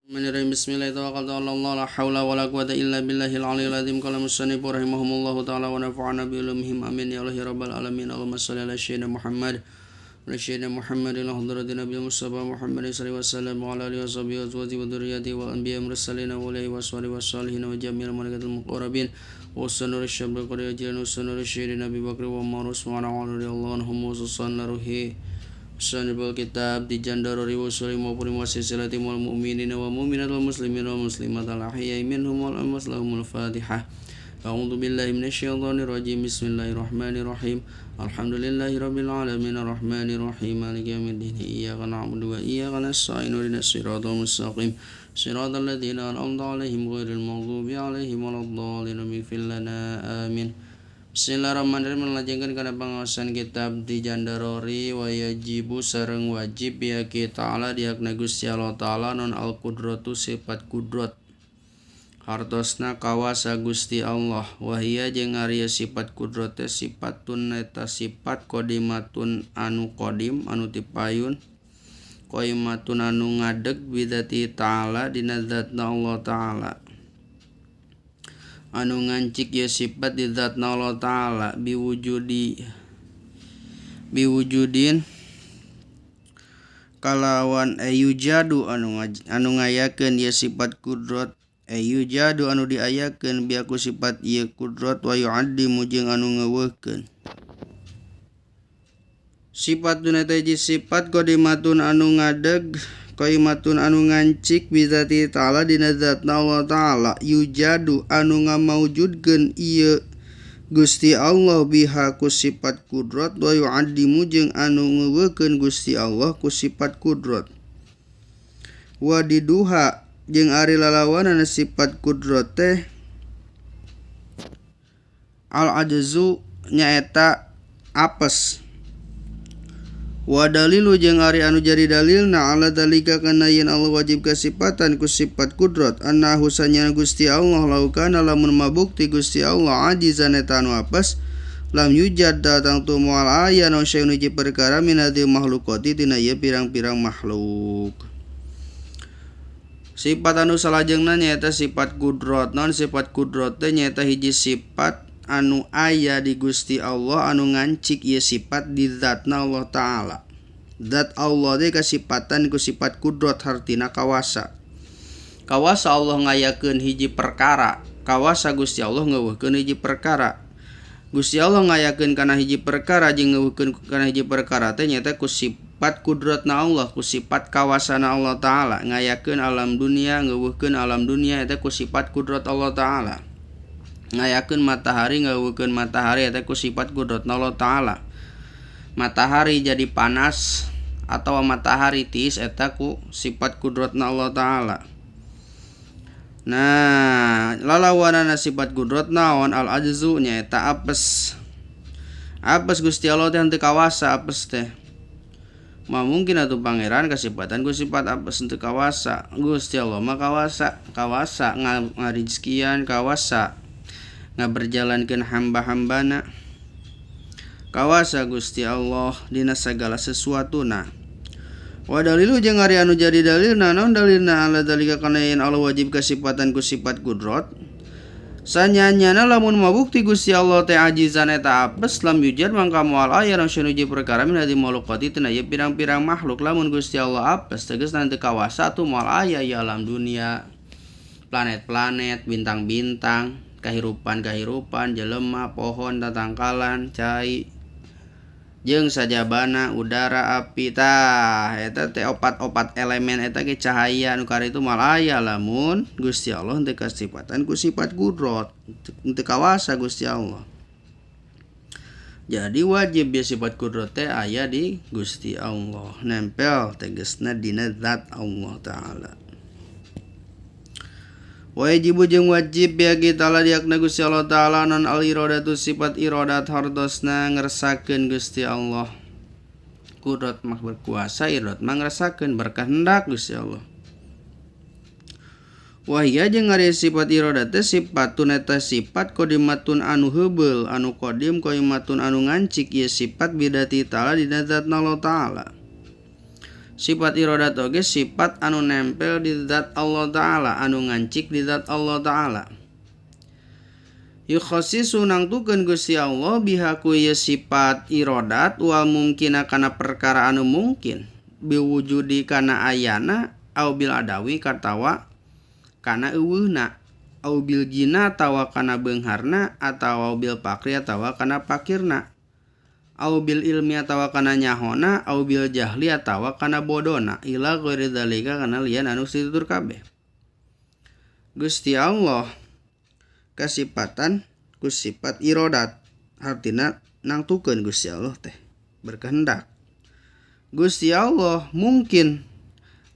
Bismillahirrahmanirrahim. Bismillahirrahmanirrahim. La haula wala quwata illa billahil aliyil azim. Qala musannif rahimahumullahu taala wa nafa'ana bi ulumihim. Amin ya Allah ya rabbal alamin. Allahumma shalli ala sayyidina Muhammad wa ala sayyidina Muhammadin hadratin nabiyil mustafa Muhammad sallallahu alaihi wasallam wa ala alihi washabihi wa azwajihi wa dzurriyyatihi wal anbiya'i wal mursalin wa alihi washabihi wassalihin wa jami'il malaikatil muqarrabin wa sanur syabbi qad ajlan wa sanur sayyidina Abi Bakr wa Umar wa Utsman radhiyallahu anhum wa sallallahu Sanibul kitab di jandarori wa sulim wa purim wa silsilati wal mu'minina wa mu'minat wal muslimin wal muslimat al ahya'i minhum wal amwat lahumul fatihah. A'udzu billahi minasyaitonir rajim. Bismillahirrahmanirrahim. Alhamdulillahi rabbil alamin arrahmanir rahim maliki yaumiddin. Iyyaka na'budu wa iyyaka nasta'in. Ihdinas siratal mustaqim. Siratal ladzina an'amta 'alaihim ghairil maghdubi 'alaihim waladdallin. Ighfir lana amin. Bismillahirrahmanirrahim. Melajengkeun kana pangaosan kitab di Jandarori wa yajibu sareng wajib ya kita ta'ala diakna Gusti Allah ta'ala non al qudratu sifat kudrat hartosna kawasa Gusti Allah wahia jeung ari sifat kudrat teh sifatun eta sifat qadimatun anu qadim anu tipayun qaimatun anu ngadeg bidzati ta'ala dina zatna Allah ta'ala anu ngancik ya sifat di zatna Allah ta'ala biwujudin kalawan yujadu anu ngayakeun ya sifat kudrat yujadu anu diayakeun biaku sifat ieu kudrat wa yu'addimu jeung anu ngeuweuhkeun sifat duna teh sifat qadimatun anu ngadeg qaimatun anu ngancik bizati ta'ala dina zatna Allah ta'ala yujadu anu ngamaujudkeun ieu Gusti Allah biha ku sifat kudrat wa yu'addimu jeung anu ngeuweuhkeun Gusti Allah ku sifat kudrat wa diduha jeung ari lalawanana sifat kudrat teh al ajzu nyaeta apes wa dalilu jeung ari anu jadi dalilna ala dalika kana yen Allah wajib kasipatan ku sifat kudrat annahu sanyana Gusti Allah laukana lamun mabukti Gusti Allah ajizan eta anu apes lam yujad datang tu moal aya naon syai'un hiji perkara min hadhil makhluqati tina ieu pirang-pirang makhluk. Sifat anu salajengna nyaeta sifat kudrat. Naon sifat kudrat teh nyaeta hiji sifat anu aya di Gusti Allah anu ngancik ieu sifat di zatna Allah ta'ala. Zat Allah teh kasipatan ku sifat kudrat hartina kawasa. Kawasa Allah ngayakeun hiji perkara, kawasa Gusti Allah ngeuweuhkeun hiji perkara. Gusti Allah ngayakeun kana hiji perkara jeung ngeuweuhkeun kana hiji perkara teh nyaeta ku sifat kudratna Allah, ku sifat kawasana Allah ta'ala. Ngayakeun alam dunia, ngeuweuhkeun alam dunia eta ku sifat kudrat Allah ta'ala. Ngayakeun matahari, ngeuweuhkeun matahari eta ku sifat kudratna Allah ta'ala. Matahari jadi panas atau matahari tiis eta ku sifat kudratna Allah ta'ala. Nah, lalawanana sifat kudrat naon al ajzu nyaeta apes. Apes Gusti Allah teh henteu kawasa apes teh. Ma mungkin atuh pangeran kasipatan ku sifat apes henteu kawasa. Gusti Allah mah kawasa, kawasa ngarizkian, kawasa ngaberjalankeun hamba-hambana. Kawasa Gusti Allah dina sagala sesuatuna. Wa dalilu jeung ari anu jadi dalilna naon dalilna ala dalika kana yen Allah wajib kasipatan ku sifat kudrat sanyanyana lamun mabukti Gusti Allah teh ajizan eta apes lam yujad mangka moal aya naon hiji perkara min hadhi makhluqati tina ieu pirang-pirang makhluk. Lamun Gusti Allah apes tegasna teu kawasa atuh moal aya ieu alam dunia, planet-planet, bintang-bintang, kahirupan-kahirupan, jelema, pohon, tatangkalan, cai jeung sajabana, udara, api tah eta teh opat-opat elemen eta ge cahaya nu karitu moal aya lamun Gusti Allah teu kasipatan ku sifat kudrat, teu kawasa Gusti Allah. Jadi wajib ya sifat kudrat teh aya di Gusti Allah, nempel tegasna dina zat Allah ta'ala. Wajibu jeung wajib ya kita lah diakna Gusti Allah ta'ala non al iradatu sifat iradat hartosna ngersakeun Gusti Allah. Kudrat mah berkuasa, iradat mah ngersakeun berkehendak Gusti Allah. Wahia jeung ari sifat iradat teh sifatun eta sifat qadimatun anu heubeul anu qadim qaimatun anu ngancik ieu sifat bidati ta'ala dina zatna Allah ta'ala. Sifat irodat oge sifat anu nempel di zat Allah Ta'ala, anu ngancik di zat Allah Ta'ala. Yukhasisu nangtukeun Gusti Allah biha ku ieu sifat irodat wal mungkina kana perkara anu mungkin biwujudi kana ayana au bil adawi katawa kana euweuhna au bil jina atawa kana beungharna atawa bil pakri atawa kana pakirna au bil ilmi atawa kana nyahona au bil jahli atawa kana bodona ila ghairi dzalika kana lian anu situtur kabeh. Gusti Allah kasipatan ku sifat irodat, artina nangtukeun Gusti Allah teh berkehendak. Gusti Allah mungkin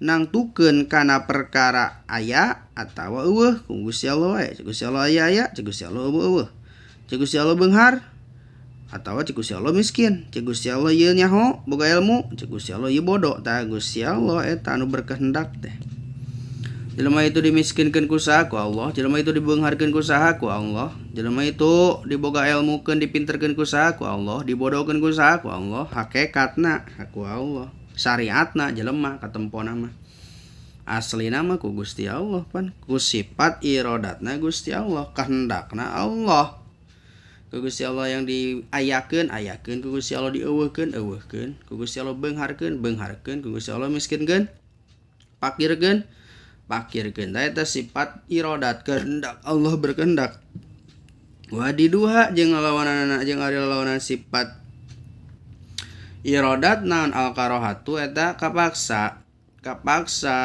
nangtukeun kana perkara aya atawa eueuh ku Gusti Allah wae. Gusti Allah aya aya, Gusti Allah eueuh eueuh. Gusti Allah beunghar atawa cek Gusti Allah miskin, cek Gusti Allah ieu nyaho boga ilmu, cek Gusti Allah ieu bodoh. Tah Gusti Allah eta anu berkehendak teh. Jelema itu dimiskinkeun ku saha ku Allah, jelema itu dibeungharkeun ku saha ku Allah, jelema itu diboga ilmukeun dipinterkeun ku saha ku Allah, dibodohkeun ku saha ku Allah, hakikatna ku Allah, syariatna jelema katempona mah. Aslina mah ku Gusti Allah pan, ku sifat irodatna Gusti Allah, kehendakna Allah. Ku Gusti Allah yang diayakeun ayakeun, ku Gusti Allah dieuweuhkeun euweuhkeun, ku Gusti Allah beungharkeun beungharkeun, ku Gusti Allah miskinkeun pakirkeun pakirkeun. Tah eta sifat irodat, kehendak Allah berkehendak. Wa diduha jeung lalawananana jeung ari lalawanan sifat irodat naon al karohatu eta kapaksa. Kapaksa,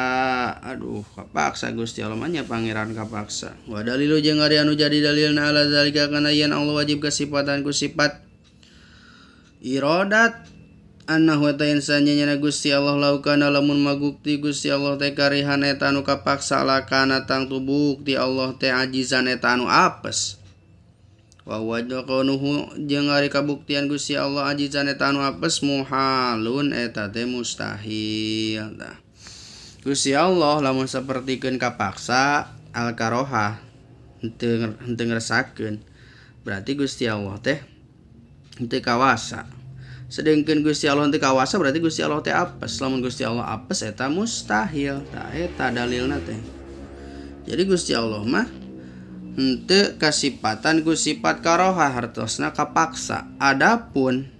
aduh kapaksa Gusti Allah mah nya pangeran kapaksa. Wa dalilu jeung ari anu jadi dalilna ala zalika kana yen Allah wajib kasipatan ku sifat irodat annahu ta insanya nyana Gusti Allah laukana lamun magukti Gusti Allah teh karihan eta anu kapaksa lakana tangtu bukti Allah teh ajizan eta anu apes. Wa wajhu kaunuhu jeung ari kabuktian Gusti Allah ajizan eta anu apes muhalun eta teh mustahil. Tah Gusti Allah lamun sapertikeun kapaksa al karoha henteu henteu ngresakeun berarti Gusti Allah teh henteu kawasa. Sedengkeun Gusti Allah henteu kawasa berarti Gusti Allah teh apes. Lamun Gusti Allah apes eta mustahil. Tah eta dalilna teh. Jadi Gusti Allah mah henteu kasipatan ku sifat karoha hartosna kapaksa. Adapun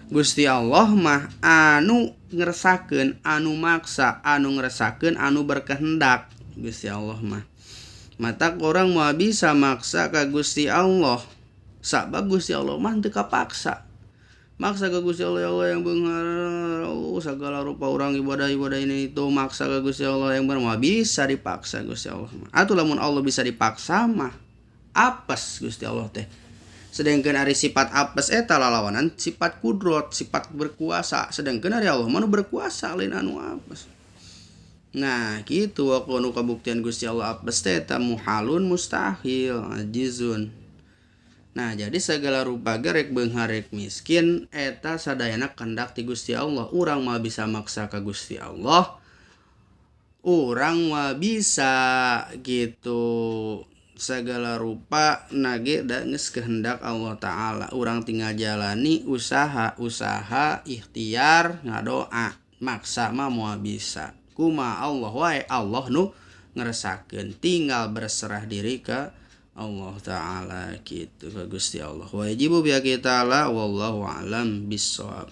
Gusti Allah mah anu ngeresakeun, anu maksa, anu ngeresakeun, anu berkehendak Gusti Allah mah. Mata orang moal bisa maksa ka Gusti Allah. Sabab Gusti Allah mah teu kapaksa. Maksa ka Gusti Allah, ya Allah yang beunghar, oh, segala rupa orang ibadah-ibadah ini itu maksa ka Gusti Allah yang benar moal bisa dipaksa Gusti Allah mah. Atuh lamun Allah bisa dipaksa mah apes Gusti Allah teh. Sedangkan ari sifat apes eta lalawanan sifat kudrot, sifat berkuasa. Sedangkan ari Allah mah nu berkuasa lain anu apes. Nah, kitu wa nu kabuktian Gusti Allah apes teh eta muhalun mustahil, ajizun. Nah, jadi segala rupa gerek beunghar rek miskin eta sadayana kehendak ti Gusti Allah. Urang mah bisa maksa ka Gusti Allah. Urang mah bisa gitu. Segala rupa nage da geus kehendak Allah Ta'ala. Urang tinggal jalani usaha, usaha, ikhtiar, ngadoa. Maksa mah moal bisa. Kumaha Allah wae, Allah nu ngeresakeun. Tinggal berserah diri ke Allah Ta'ala gitu ke Gusti Allah. Wajibu bi ta'ala wallahu alam bissawab.